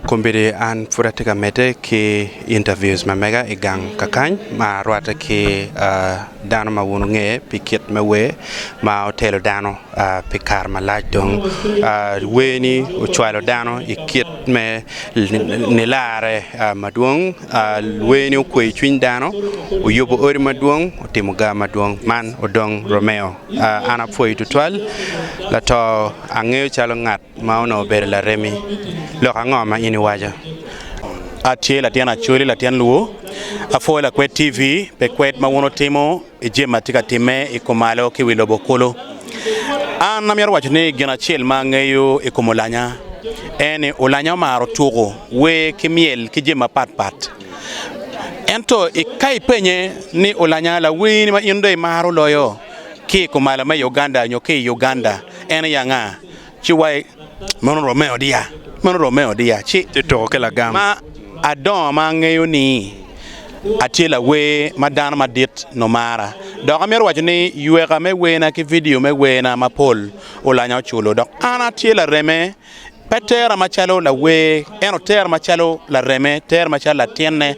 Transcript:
Kombeddi an pud atye ka medde ki interviews ma mega i gang kakany ma arwatte ki dano ma wun wunge pi kit me wer ma otelo dano pi kare malac dong wer-ni ocwalo dano i kit me nilare madwong wer-ni okweyo cwiny dano oyubo odi madwong otimo gar madwong man odong Romeo an apwoyi tutwal lato angeyo calo ngat ma onongo obedo laremi, lok ango ma in iwaco? Atye latin Acholi, latin Luo. Apwoyo Lakwed TV pi kwed ma wun wutimo i jami ma tye ka timme i kumalo ki i wi lobo kulu. An amito waco ni gin acel ma angeyo i kom Olanya en ni Olanya omaro tuko, wer ki myel ki jami mapat pat. Ento ka ipenye ni Olanya lawerni ma in dong imaro loyo ki i kumalo me Uganda nyo ki i Uganda en aye anga? Ci wa meno Romeo diya, meno Romeo diya. Ci Ci tuko ki lagam. Ma adongo ma angeyo ni atye lawer ma dano madit nongo mara. Dok amito waco ni yweka me werna ki vidio me werna mapol Olanya oculo. Dok an atye lareme, pe tera macalo lawer, ento tera macalo lareme, tera macalo latinne.